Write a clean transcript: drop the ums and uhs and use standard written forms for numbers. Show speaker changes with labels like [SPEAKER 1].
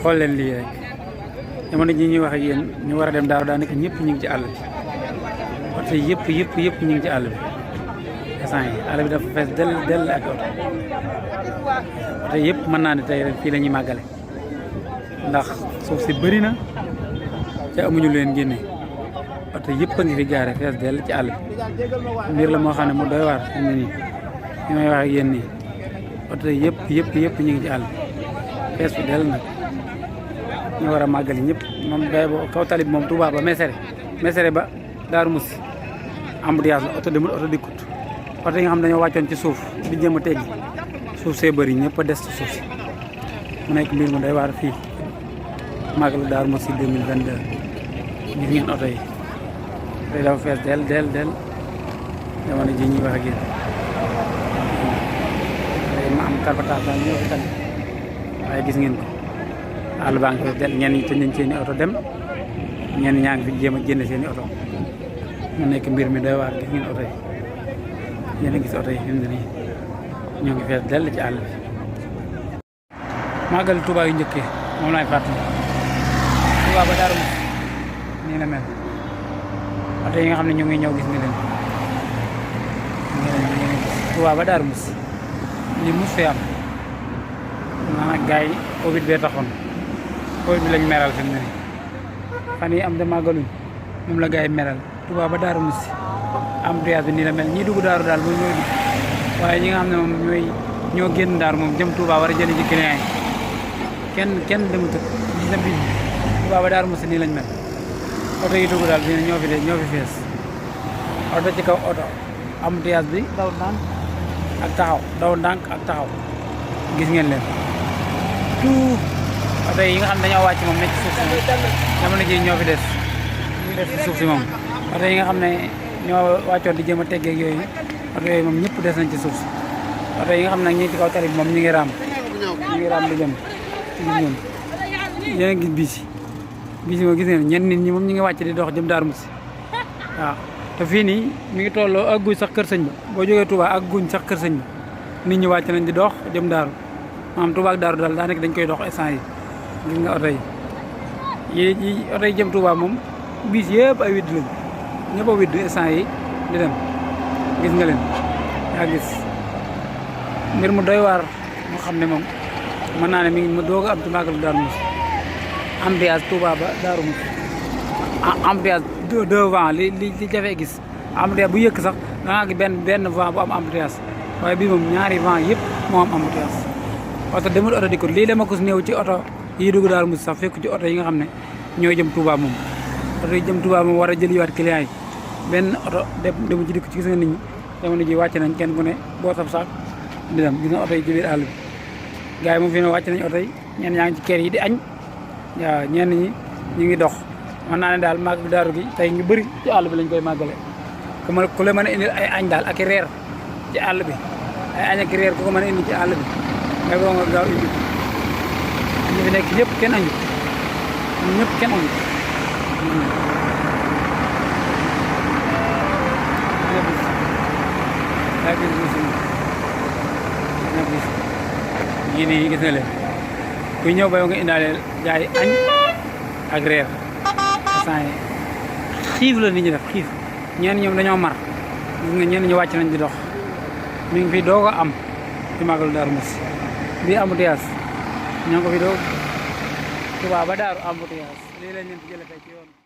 [SPEAKER 1] xool leen lii rek jamono ji ñuy wax ak yéen ñu war a dem daaru daanaka ñëpp ñu ngi ci àll bi oto yëpp ñu ngi ci àll bi instant yi àll bi dafa fees dell ak oto yëpp mën naa ne tey rek fii la ñuy màggale ndax suuf si bëri na te amuñu leen génne oto yëpp a ngi fi gaare fees dell ci àll bi mbir la moo xam ne mu doy waar fi mu ne nii li may wax ak yéen nii oto yëpp ñu ngi ci àll bi fees fi dell nag ñu war a màggali ñëpp moom day bo kaw tali bi moom Touba ba Mesere ba Daaru Musi embouteillage la oto demul oto dikkut oto yi nga xam dañoo wàccoon ci suuf di jéem a teggi suuf see bëri ñëpp a des ci suuf si mu nekk mbir mu day waar fii màggalu Daaru Musi 2022 gis ngeen oto yi tey dafa fees del jamono ji ñuy wax ak yéen ma am carbatage daal ñoo fi tali waaye gis ngeen ko àll baa ngi fees del ñenn ñi tëj nañ seeni oto dem ñenn ñaa ngi fi jéem a jënd seeni oto mu nekk mbir mi doy waar gis ngeen oto yi yéen a gis oto yi fi mu ne nii ñoo ngi fees dell ci àll bi màggal Touba yu njëkkee moom laay fàttali Touba ba Daaru Musi nii la mel oto yi nga xam ne ñu ngi ñëw gis nga leen Touba ba Daaru Musi li mus fee am maanaam gars yi Covid bee taxoon Covid bi lañ meral fi mu ne nii fan yi am de màggaluñ moom la gars yi meral Touba ba Daaru Musi embouteillage bi nii la mel ñii dugg daaru daal moom ñooy dugg waaye ñi nga xam ne moom ñoo génn daaru moom jëm Touba war a jëli ci client yi kenn demut gis na bi Touba ba Daaru Musi nii lañ mel oto yi dugg daal fii ne ñoo fi fees oto ci kaw oto embouteillage bi daw ndànk ak taxaw gis ngeen leen tout oto yi nga xam ne dañoo wàcc moom nekk ci suuf si jamono ji ñoo fi des ci suuf si moom oto yi nga xam ne ñoo wàccoon di jéem a teggeeg yooyu oto yooyu moom ñëpp des nañ ci suuf si oto yi nga xam ne ñi ci kaw tali bi moom ñu ngi raam di dem gis ngeen yéen a gis biis yi moom gis ngeen ñenn nit ñi moom ñu ngi wàcc di dox jëm Daaru Musi waaw te fii nii mi ngi tolloo ak guñ sax kër sëñ ba boo jógee Touba ak guñ sax kër sëñ ba nit ñi wàcc nañ di dox jëm daaru maanaam Touba ak daaru daal daanaka dañ koy dox instant yi gis nga oto yi oto yi jëm Touba moom biis yëpp ay widd lañ ñëpp a widd instant yi di dem gis nga leen yaa gis mbir mu doy waar mu xam ne moom mën naa ne mi ngi ma doog a am ci màggalu Daaru Musi embouteillage Touba ba Daaru Musi embouteillage devant li jafee gis embouteillage bu yëkk sax dangaa gi benn vent bu am embouteillage waaye bii moom ñaari vent yëpp moo am embouteillage oto demul oto di ko lii dama ko néew ci oto yi dugg Daaru Musi sax fekk ci oto yi nga xam ne ñooy jëm Touba moom oto yi jëm Touba moom war a jëliwaat client yi benn oto demu ci dikk ci gis nga nit ñi jamono ji wàcc nañ kenn ku ne boo sab saak di dem gis nga oto yi ci biir àll bi gars yi moom fi ne wàcc nañ oto yi ñenn ñaa ngi ci kër yi di añ waaw ñenn ñi ñu ngi dox mën naa ne daal màgg daaru gi tey ñu bëri ci àll bi lañ koy màggale ku la mën a indil ay añ daal ak i reer ci àll bi ay añ ak i reer ku ko mën a indi ci àll bi nga boo nga gaaw indi ñi fi nekk ñëpp kenn añu ñëpp kenn añu yii nii gis nga leen kuy ñëw ba yow nga indaaleel jaay añ ak reer instant yi xiif la nit ñi def xiif ñenn ñoom dañoo mar gis nga ñenn ñu wàcc nañ di dox mi ngi fi doog a am ci màggalu Daaru Musi bii embouteillage ñoo ngi ko fi doog Touba ba Daaru embouteillage lii lañ leen fi jëlee tey ci yoon